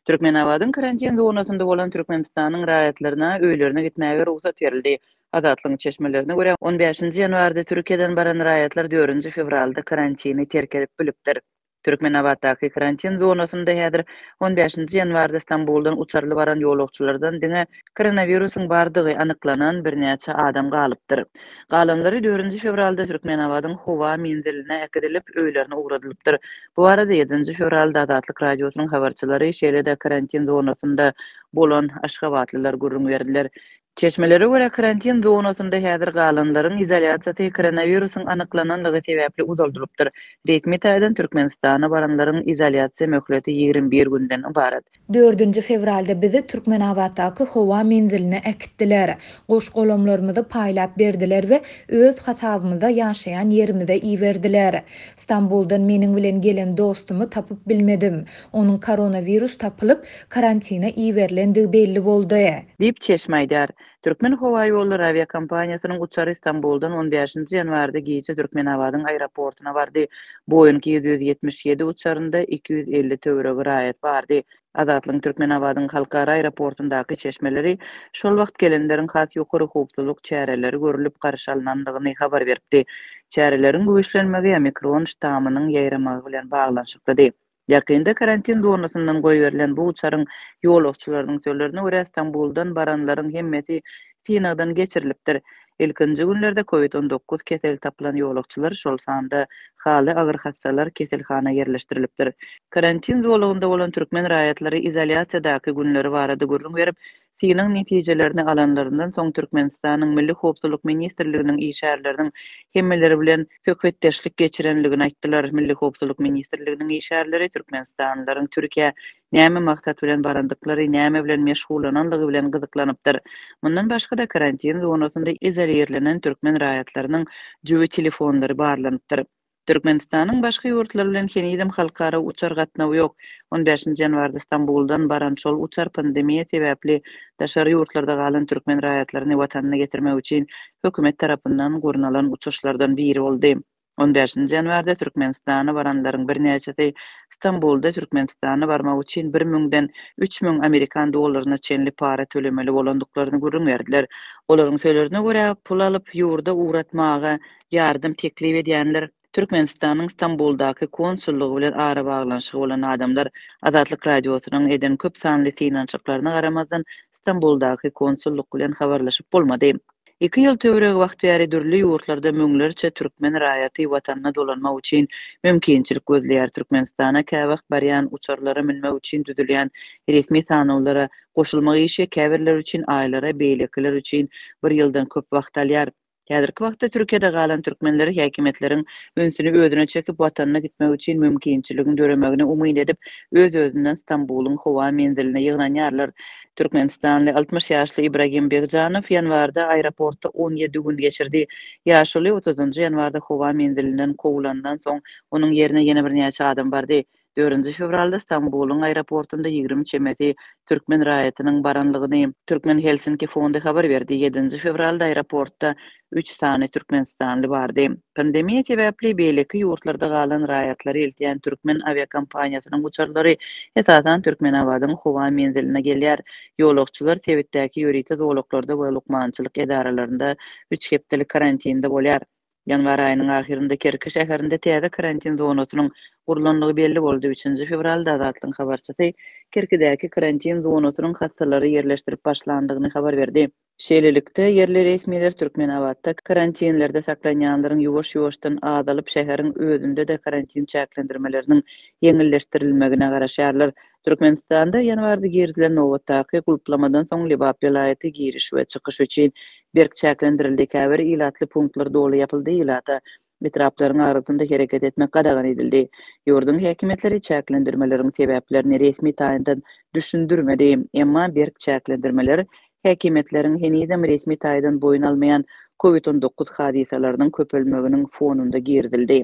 Türkmenabadyň karantin zonasynda bolan Türkmenistanyň raýatlaryna öýlerine gitmäge rugsat berildi. Azatlygyň çeşmelerine görä, on bäşinji ýanwarda Türkiýeden baran raýatlar dördünji fewralda karantini terk edip bilipdir. Türkmenabatdaky karantin zonasynda häzir on bäşinji ýanwarda Stambuldan uçarly baran ýolagçylardan diňe koronawirusyň bardygy anyklanan birnäçe adam galypdyr. Galanlary dördünji fewralda Türkmenabadyň howa menziline äkidilip, öýlerine ugradylypdyr. Bu barada ýedinji fewralda Azatlyk Radiosynyň habarçylary, şeýle-de karantin zonasynda bolan aşgabatlylar gürrüň berdiler. Çeşmelere görä, karantin zonasynda häzir galanlaryň izolýasiýasy koronawirusyň anyklananlygy sebäpli uzaldylypdyr. Resmi taýdan Türkmenistana baranlaryň izolýasiýa möhleti 21 günden ybarat. Dördünji fewralda bizi Türkmenabatdaky howa menziline äkitdiler. Goş-golamlarymyzy paýlap berdiler we öz hasabymyza ýaşaýan ýerimize iberdiler. Stambuldan meniň bilen gelen dostumy tapyp bilmedim. Onuň koronawirus tapylyp, karantina iberilendigi belli boldy. Diýip, çeşme aýdýar. Türkmenhowaýollary awiakompaniýasynyň uçary Stambuldan on bäşinji ýanwarda gije Türkmenabadyň aeroportuna bardy. Boeing 777 uçarynda 250 töweregi raýat bardy. Azatlygyň Türkmenabadyň halkara aeroportundaky çeşmeleri şol wagt gelenleriň has ýokary howpsuzlyk çäreleri görlüp garşy alnandygyny habar beripdi. Çäreleriň güýçlenmegi omikron ştamynyň ýaýramagy bilen baglanyşyklydy. Ýakynda karantin zonasyndan goýberilen bu uçaryň ýolagçylarynyň sözlerine görä, Stambuldan baranlaryň hemmesi synagdan geçirilipdir. Ilkinji günlerde Covid 19 keseli tapylan ýolagçylar, şol sanda haly agyr hassalar keselhana ýerleşdirilipdir. Karantin zolagynda bolan türkmen raýatlary izolýasiýadaky günleri barada gürrüň berip, Synag netijelerini alanlaryndan soň Türkmenistanyň Milli howpsuzlyk ministrliginiň işgärleriniň hemmeleri bilen söhbetdeşlik geçirenligini aýtdylar. Milli howpsuzlyk ministrliginiň işgärleri türkmenistanlylaryň Türkiýä näme maksat bilen barandyklary, näme bilen meşgullananlygy bilen gyzyklanypdyr. Mundan başga-da karantin zonasynda izolirlenen türkmen raýatlarynyň jübi telefonlary barlanypdyr. Türkmenistanyň başga ýurtlar bilen henizem halkara uçar gatnawy ýok. On bäşinji ýanwarda Stambuldan baran şol uçar pandemiýa sebäpli daşary ýurtlarda galan türkmen raýatlaryny watanyna getirmek üçin hökümet tarapyndan gurnalan uçuşlardan biri boldy. On bäşinji ýanwarda Türkmenistana baranlaryň birnäçesi Stambulda Türkmenistana barmak üçin bir müňden 3000 amerikan dollaryna çenli para tölemeli bolandyklaryny gürrüň berdiler. Olaryň sözlerine görä, pul alyp ýurda ugratmaga ýardam teklip edýänler, Türkmenistanyň Stambuldaky konsullygy bilen arabaglanyşygy bolan adamlar Azatlyk Radiosynyň eden köp sanly synanyşyklaryna garamazdan, Stambuldaky konsullyk bilen habarlaşyp bolmady. Iki ýyl töweregi wagt bäri dürli ýurtlarda müňlerçe türkmen raýaty watanyna dolanmak üçin mümkinçilik gözleýär. Türkmenistana käwagt barýan uçarlara münmek üçin düzülýän resmi sanawlara goşulmak işi käbirleri üçin aýlara, beýlekiler üçin bir ýyldan köp wagt alýar. Häzirki wagtda Türkiýede galan türkmenler häkimiýetleriň ünsüni özüne çekip, watanyna gitmek üçin mümkinçiligiň döremegine umyt edip, öz-özünden Stambulyň howa menziline ýygnanýarlar. Türkmenistanly 60 ýaşly Ibragim Begjanow ýanwarda aeroportda 17 gün geçirdi. Ýaşuly otuzynjy ýanwarda howa menzilinden kowulandan soň, onuň ýerine ýene birnäçe adam bardy. Dördünji fewralda Stambulyň aeroportunda 20 çemesi türkmen raýatynyň baranlygyny Türkmen Helsinki fondy habar berdi. Ýedinji fewralda aeroportda üç sany türkmenistanly bardy. Pandemiýa sebäpli beýleki ýurtlarda galan raýatlary eltýän türkmen awiakompaniýasynyň uçarlary esasan Türkmenabadyň howa menziline gelýär. Ýolagçylar sebitdäki ýörite zolaklarda we lukmançylyk edaralarynda üç hepdelik karantinde bolýar. Ýanwar aýynyň ahyrynda Kerki şäherinde täze karantin zonasynyň gurlandygy belli boldy. Üçünji fewralda Azatlygyň habarçysy Kerkidäki karantin zonasynyň hassalary ýerleşdirip başlandygyny habar berdi. Şeýlelikde, ýerli resmiler Türkmenabatda karantinlerde saklanýanlaryň ýuwaş-ýuwaşdan azalyp, şäheriň özünde-de karantin çäklendirmeleriniň ýeňilleşdirilmegine garaşýarlar. Türkmenistanda ýanwarda girizilen nobatdaky gulplamadan soň Lebap welaýaty giriş we çykyş üçin berk çäklendirildi, käbir ilatly punktlar doly ýapyldy, ilata etraplaryň arasynda hereket etmek gadagan edildi. Ýurduň häkimiýetleri çäklendirmeleriň sebäplerini resmi taýdan düşündirmedi, emma berk çäklendirmeler häkimiýetleriň henizem resmi taýdan boýun almaýan Covid 19 hadysalarynyň köpelmeginiň fonunda girizildi.